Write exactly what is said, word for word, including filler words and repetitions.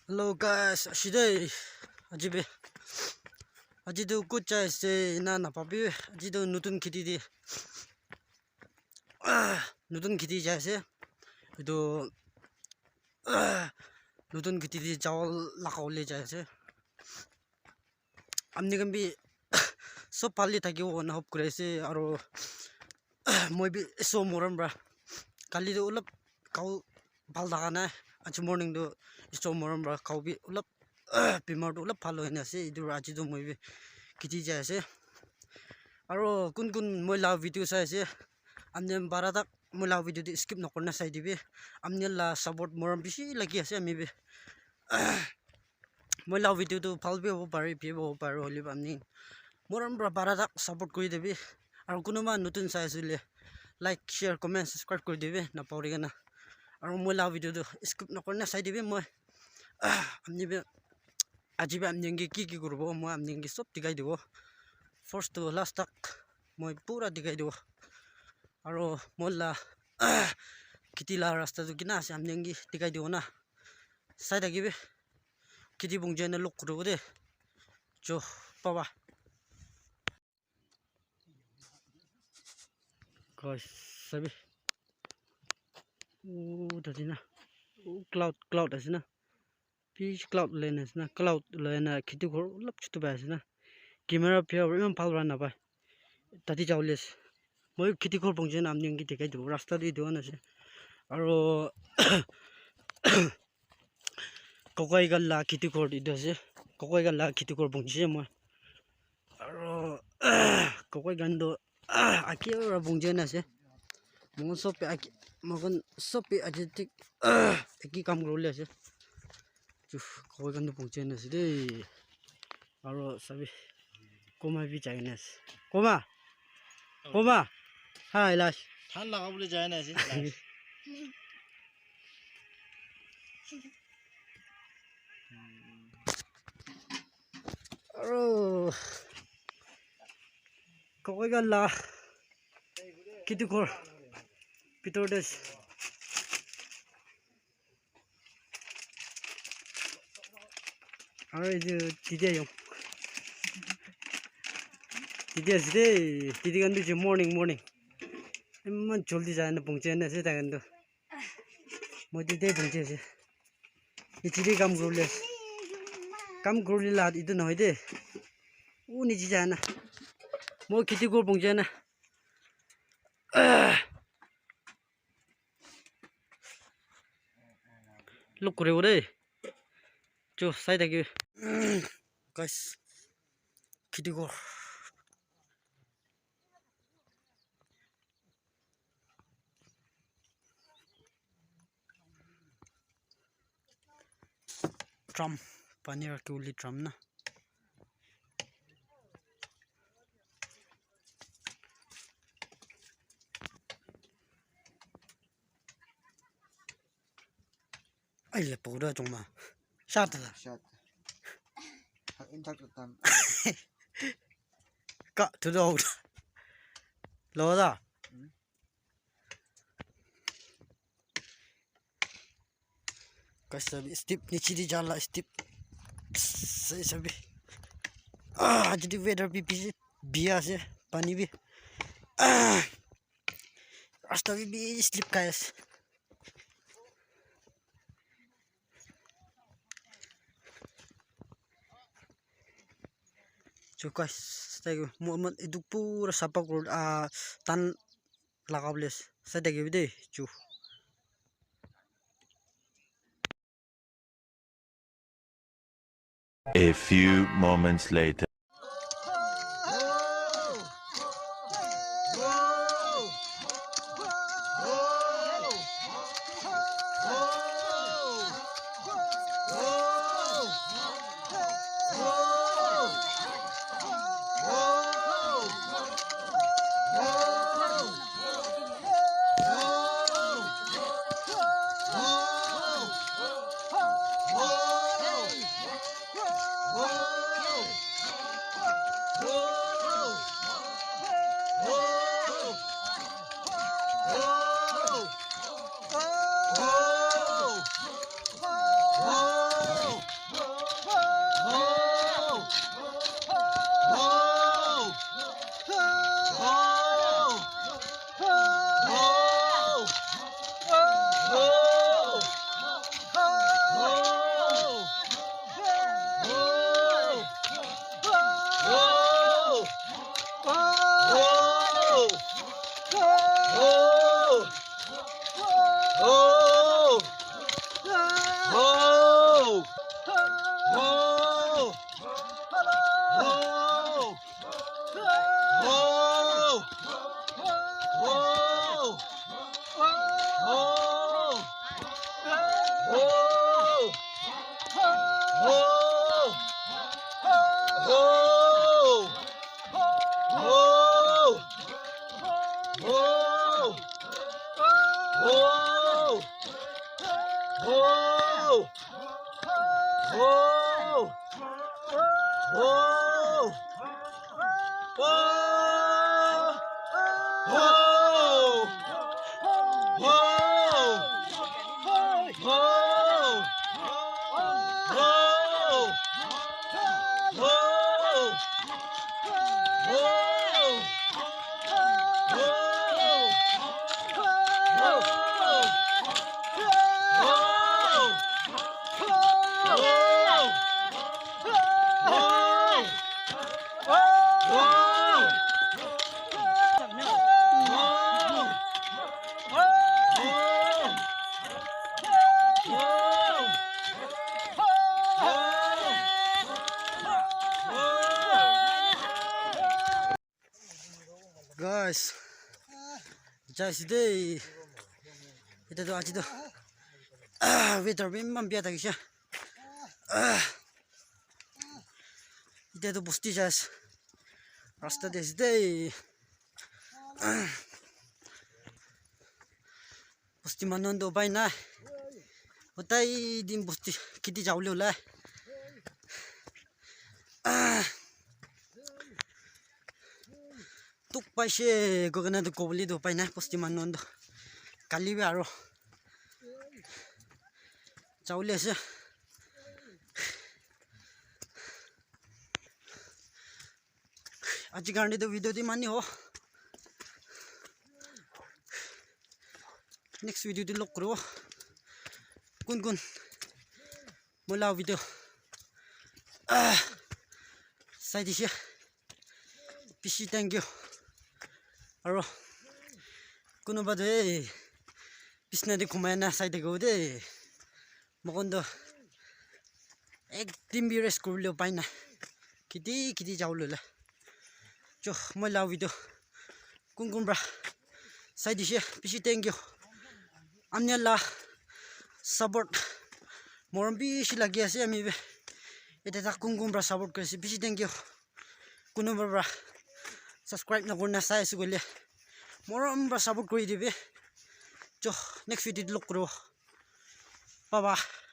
Hello guys, ashide aji be aji tu kut jai ase na na pabi aji tu nutun kheti de nutun kheti jai ase etu nutun kheti de chawal lagawole jai ase. Amni khan bi sob bhal te thakibo koina hope kuri ase aro moi bi iso morom pra kali tu olop kau bhal thaka nai aji morning tu iso morom pra kau bi olop bimar tu olop bhal hoina ase etu pra aji tu moi bi kheti jai ase aro kun kun moi la video sai ase amni bara tak moi la video tu skip nakurina sai dibi amni la support morom bishi lagi ase ami bi moi la video tu bhal bi hobo pare biya bi hobo pare hoile bi amni morom pra bara tak support kuri dibi aro kunuba nutun sai ase koile like share comment subscribe kuri dibi na pauri kena aro moi la video tu skip nakurina sai dibi moi amni bi aji bi amni ke ki ki kuribo moi amni ke sob dikhai dibo first to last tak moi pura dikhai dibo aro moi la kheti la rasta tu kina ase amni ke dikhai dibo na. Sai thakibi kheti pongchai na log kuribo de jo baba guys sabi uh tati na uh cloud cloud ase na bishi cloud ulai na ase na cloud ulai na kheti ghor olop chutu pai ase na camera bia para eman bhal para napai tati jabo le ase moi kheti ghor pongchai na amni ke dikhai dibo rasta tu etu khan ase aro Kokai khan la kheti ghor etu ase. Kokai khan la kheti ghor pongji ase moi. Aro kokai khan toh ake para pongji na ase. Moi khan sob ke ake, moi khan sob ke aji thik eke kam kuribole ase. Chu, kokai khan toh pongji na ase de. Aro sabi, koma bi jai na ase. Koma? Koma? Hi, Lash. Than laga bole jai na ase, Lash. Aro kokai khan la kheti ghor bitor te ase. Aro etu titi ayong. Titi ase de, titi khan bi morning, morning. Iman joldi jai na pongji na ase tai khan toh. Moi titi pongji ase. Etu titi kam kuribole ase. Kam kuribole la etu nohoi de. U niche jai na. Moi kheti ghor pongji na. Look kuribo de. Chu, sai thakibi. Guys, kheti ghor. Drum, pani rakhi bole drum na. Ai le, pura chungma. Shot da. Shot. In tak tam. Ka, tu do. Lo da. Hmm? Guys, sabi steep niche te jala steep. Sai sabi. Ah, aji weather bi bishi biya ase, pani bi. Ah, rasta bi bishi slip khai ase. Chu guys, thank you. Mo, mo, etu pura sapha kuri, ah, tan laga place. Sai thakibi de, chu. A few moments later. Guys, jai ase de. Ite to aji to weather bi eman bia thakishe. Ite to bosti jai ase. Rasta de ase de. Bosti manu khan toh upai nai. Utai din bosti kheti jabole ulai. Dukh paishe koikena toh kobole toh upai nai bosti manu khan toh. Kali bi aro jabole ase. Aji karne toh video te imane ho. Next video te log kuribo. Kun kun moi la video ah, sai dise. Bishi thank you. Aro kunuba toh eh, bisna te khumai na sai thakibo de. Moikhan toh ekdin bi rest kuribole upai nai. Kheti kheti jabole ulai. Cho, moi la video kun kun pra sai dise, bishi thank you. Apni la support morom bishi lagi ase, ami bi ete tak kun kun pra support kuri ase, bishi thank you. Kunuba pra subscribe nakurina sai ase koile morom pra support kuri dibi. Cho, next video te log kuribo. Bye bye.